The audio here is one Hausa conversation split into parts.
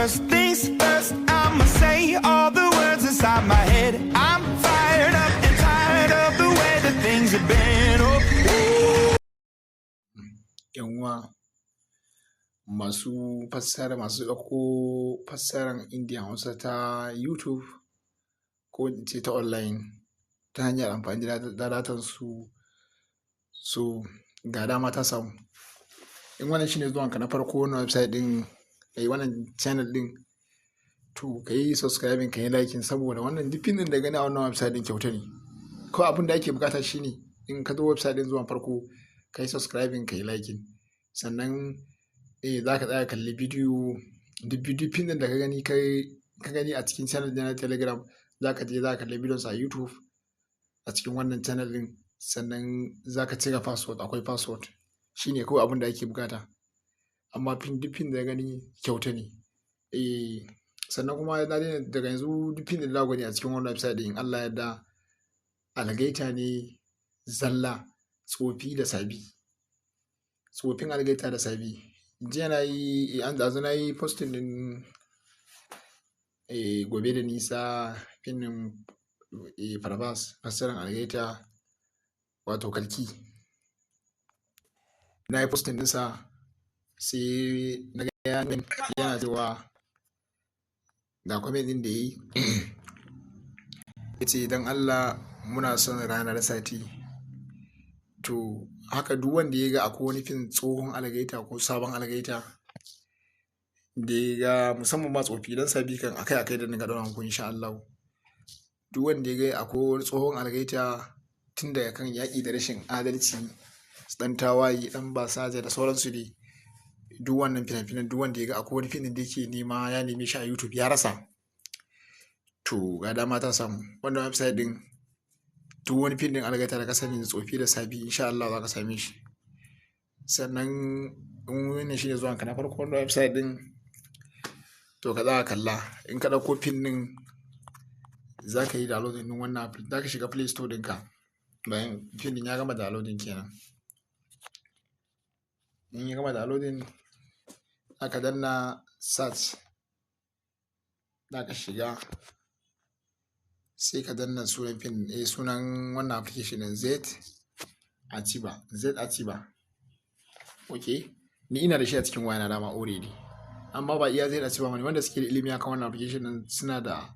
First things first, I'ma say all the words inside my head. I'm fired up and tired of the way that things have been. Oh, ooh. 'Yan uwa masu fassara, masu ɗauko fassaran Indian Hausa ta YouTube ko in ce ta online ta hanyar amfani da datan su, so ga dama ta samu. In wannan shine zuwanka na farko wannan website ɗin, wannan channel ɗin, to ka yi subscribing, ka yi liking, saboda wannan duk fim ɗin da gani a wannan website ɗin kyauta ne. Kawai abin da ake buƙata shine in ka zo website ɗin zuwan farko, ka yi subscribing, ka yi liking. Sannan za ka tsaya kalli bidiyo, duk bidiyo fim ɗin da ka gani, ka gani a cikin channel ɗin na Telegram, za ka je za ka kalli bidiyon sa a YouTube a cikin wannan channel ɗin. Sannan za ka cire password, akwai password. Shine kawai abin da ake buƙata. Amma fim, duk fim da ka gani kyauta ne. Sannan kuma na daina daga yanzu, duk fim ɗin da za ku gani a cikin wannan website ɗin, in Allah ya yarda, algaita ne zalla, tsofi da sabi. Tsofin algaita da sabi. Jiya na yi, an ɗazu na yi posting ɗin Gobe da Nisa, fim ɗin Prabhas, fassarar algaita, wato Kalki. Na yi posting ɗinsa, sai na ga yana cewa ga comment ɗin da ya yi. Ya ce, "Don Allah muna son Ranar Sati." To haka duk wanda ya ga akwai wani fim, tsohon algaita ko sabon algaita, da ya ga, musamman ma tsofi, don sabi kan akai akai da dinga ɗaura muku, insha Allahu. Duk wanda ya ga akwai wani tsohon algaita, tun daga kan Yaƙi da Rashin Adalci, Ɗan Tawaye, Ɗan Basaja da sauransu dai. Duk wannan fina-finan, duk wanda ya ga akwai wani fim ɗin da yake nema, ya neme shi a YouTube ya rasa, to ga dama ta samu. Wannan website ɗin, duk wani fim ɗin algaita da ka sani, tsofi da sabi, insha Allah za ka same shi. Sannan in wannan shine zuwanka na farko wannan website ɗin, to ka tsaya kalla. In ka ɗauko fim ɗin, za ka yi downloading ɗin wannan app, za ka shiga Play Store ɗinka bayan fim ɗin ya gama downloading kenan. In ya gama downloading, za ka danna search, za ka shiga, sai ka danna sunan fim, sunan wannan application ɗin, Z Archiver, Z Archiver. Okay, ni ina da shi a cikin wayana dama already. Amma ba iya Z Archiver bane, wanda suke da ilimi akan wannan application ɗin suna da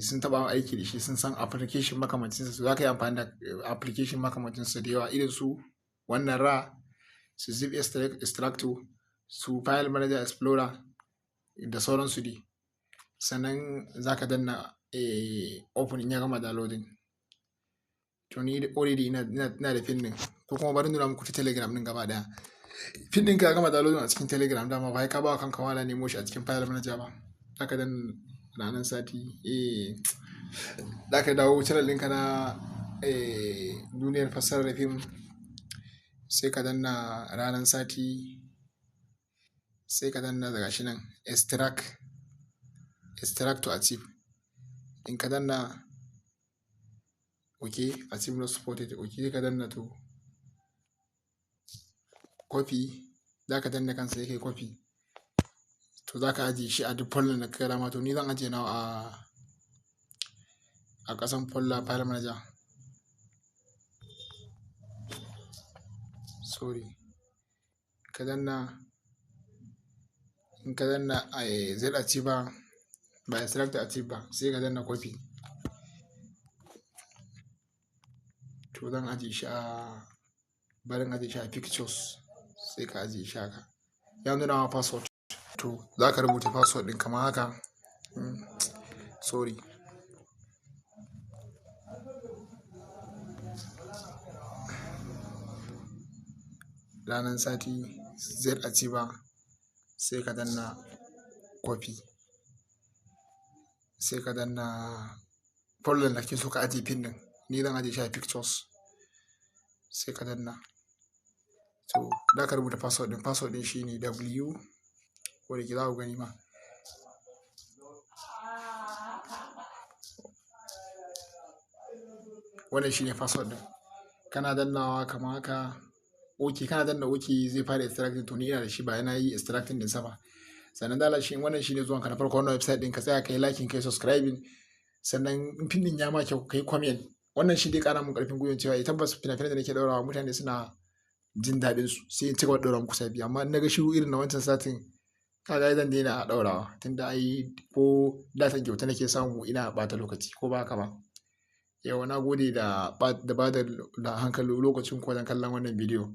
sun taɓa aiki da shi, sun san application makamancin sa. Za ka yi amfani da application makamancin sa da yawa, irin su wannan RAR, su Zip Extractor, su File Manager Explorer da sauransu dai. Sannan za ka danna open in ya gama downloading. To ni already ina da fim ɗin, ko kuma bari nuna muku ta Telegram ɗin gaba ɗaya. Fim ɗin ka ya gama downloading a cikin Telegram dama, ba sai ka ba wa kanka wahala nemo shi a cikin file manager ba. Za ka danna Ranar Sati, za ka dawo channel ɗinka na Duniyar Fassarar Fim, sai ka danna Ranar Sati, sai ka danna daga shi nan extract, extract to archive. In ka danna okay, archive not supported, okay, sai ka danna to copy, za ka danna kansa sai kai copy. To za ka ajiye shi a duk folder da ka ga dama. To ni zan ajiye nawa a ƙasan folder file manager. Sorry. Ka danna, in ka danna Z Archiver ba extract to archive ba, sai ka danna copy. To zan ajiye shi a, bari in ajiye shi a pictures, sai ka ajiye shi haka. Ya nuna ma password. To za ka rubuta password ɗin kamar haka. Sorry. Ranar Sati Z Archiver, sai ka danna copy. Sai ka danna folder da kake so ka ajiye fim ɗin. Ni zan ajiye shi a pictures. Sai ka danna. To za ka rubuta password ɗin. Password ɗin shine W, ko da ke za ku gani ma. Wannan shine password ɗin. Kana dannawa kamar haka. Okay, kana danna okay zai fara extracting. To ni ina da shi, ba yana yi extracting ɗinsa ba. Sannan da Allah, shi wannan shine zuwanka na farko wannan website ɗin, ka tsaya ka yi liking, ka yi subscribing. Sannan in fim ɗin ya ma kyau, ka yi comment. Wannan shi dai ƙara mun ƙarfin gwiwan cewa eh, tabbas fina-finan da nake ɗaurawa mutane suna jin daɗin su, sai in ci gaba da ɗaura muku sabbi. Amma in na ga shiru irin na wancan satin, kaga zan daina ɗaurawa, tunda ai ko datan kyauta nake samu ina ɓata lokaci, ko ba haka ba? Yauwa, na gode da ba da hankali lokacin ku wajen kallon wannan bidiyo.